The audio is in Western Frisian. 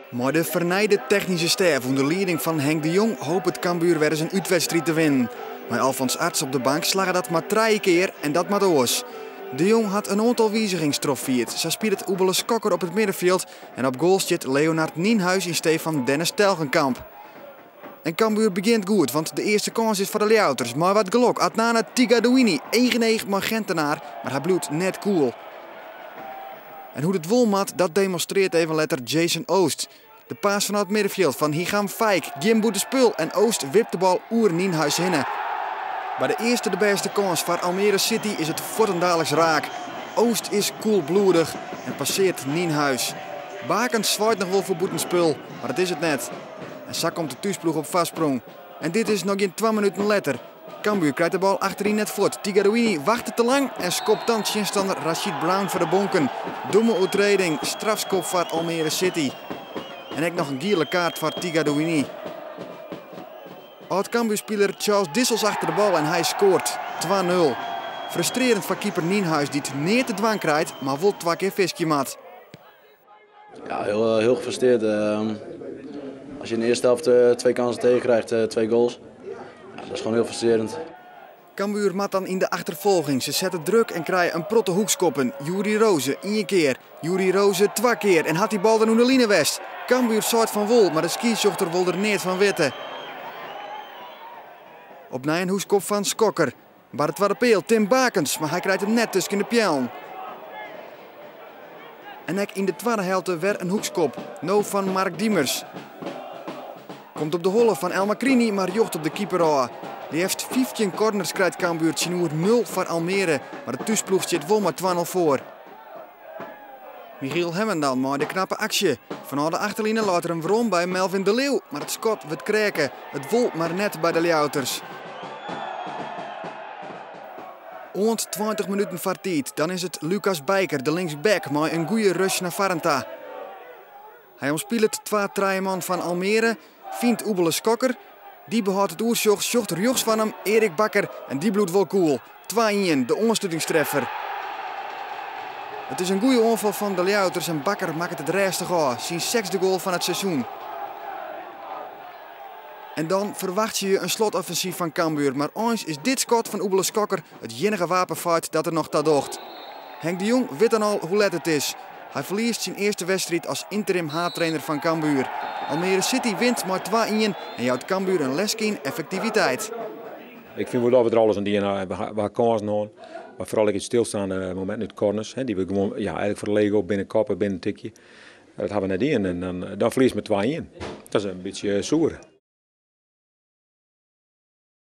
Mei de fernijde technyske stêf ûnder lieding fan Henk de Jong hopet Cambuur wer ris in útwedstriid te winnen. Mei Alfons Arts op de bank slagge dat mar trije kear en dat moat oars. De Jong hat in oantal wizigings trochfierd. Sa spilet Oebele Skokker op it middenfjild en op goal stiet Leonard Nienhuis yn stee fan Dennis Telgenkamp. En Cambuur begjint goed, want de earste kâns is foar de Ljouwerters. Mei wat gelok, Adnane Tigadouini, each yn each mei Gentenaar, mar hy bliuwt net koel. En hoe't it wol moat, dat demonstrearret even letter Jason Oost. De pass fanôf it middenfjild fan Hicham Faik, gjin bûtenspul en Oost wipt de bal oer Nienhuis hinne. By de earste de bêste kâns foar Almere City is it fuortendaliks raak. Oost is koelbloedich en passearret Nienhuis. Bakens swaait noch wol foar bûtenspul, mar dat is it net. En sa komt de thúsploech op foarsprong. En dit is noch gjin 2 minuten letter. Cambuur krijt de bal achteryn net fuort. Tigadouini wachtet te lang en skopt dan tsjinstanner Rashid Brown foar de bonken. Domme oertrêding, strafskop foar Almere City. En ek noch in giele kaart foar Tigadouini. Âld-Cambuurspiler Charles Dissels achter de bal en hy skoart 2-0. Frustrearjend foar keeper Nienhuis dy't neat te dwaan krijt, mar wol twa kear fiskje moat. Ja, heel, heel gefrustreerd. Als je in de eerste helft twee kansen tegen krijgt, twee goals. Ja, dat is gewoon heel frustrerend. Cambuur moat dan yn de achterfolging. Se sette druk en krije in protte hoekskoppen. Juri Roze ien kear, Juri Roze twa kear en hat dy bal dan oer de line west. Cambuur seit fan wol, mar de skiedsrjochter wol der neat fan witte. Opnij in hoekskop fan Skokker. By de twadde peal Tim Bakens, mar hy krijt him net tusken de peallen. En ek yn de twadde helte wer in hoekskop, no fan Mark Diemers. Komt op de holle fan El Makrini, mar rjocht op de keeper ôf. Leafst 15 corners krijt Cambuur tsjinoer 0 foar Almere, mar de thúsploech stiet wol mei 2-0 foar. Michiel Hemmen dan mei de knappe aksje. Fanôf de achterline leit er him werom by Melvin de Leeuw, mar it skot wurdt kreake. It wol mar net by de Ljouwerters. Oant 20 minuten foar tiid, dan is it Lucas Bijker, de linksback, mei in goede rush nei foaren ta. Hy omspilet twa trije man fan Almere, fynt Oebele Skokker. Dy behâldt it oersjoch, sjocht rjochts fan him Erik Bakker en dy bliuwt wol koel. 2-1, de oanslutingstreffer. It is in goede oanfal fan de Ljouwerters en Bakker makket it rêstich ôf, syn sechsde goal fan it seizoen. En dan ferwachtsje je in slotoffensyf fan Cambuur, mar eins is dit skot fan Oebele Skokker it iennige wapenfeit dat der noch ta docht. Henk de Jong wit dan al hoe let it is. Hy ferliest syn earste wedstriid as ynterim haadtrainer fan Cambuur. Almere City wint mei 2-1 en jout Cambuur in leske yn effektiviteit. Ik fyn wol dat we der alles oan dien ha. We ha kânsen hân, mar foaral ek it stilsteande mominten út corners, dy't we gewoan ja, eigentlik foar de lege op binnen koppe, binnen tikje. Dat ha we net dien en dan ferliest mei 2-1. Dat is in bytsje soer.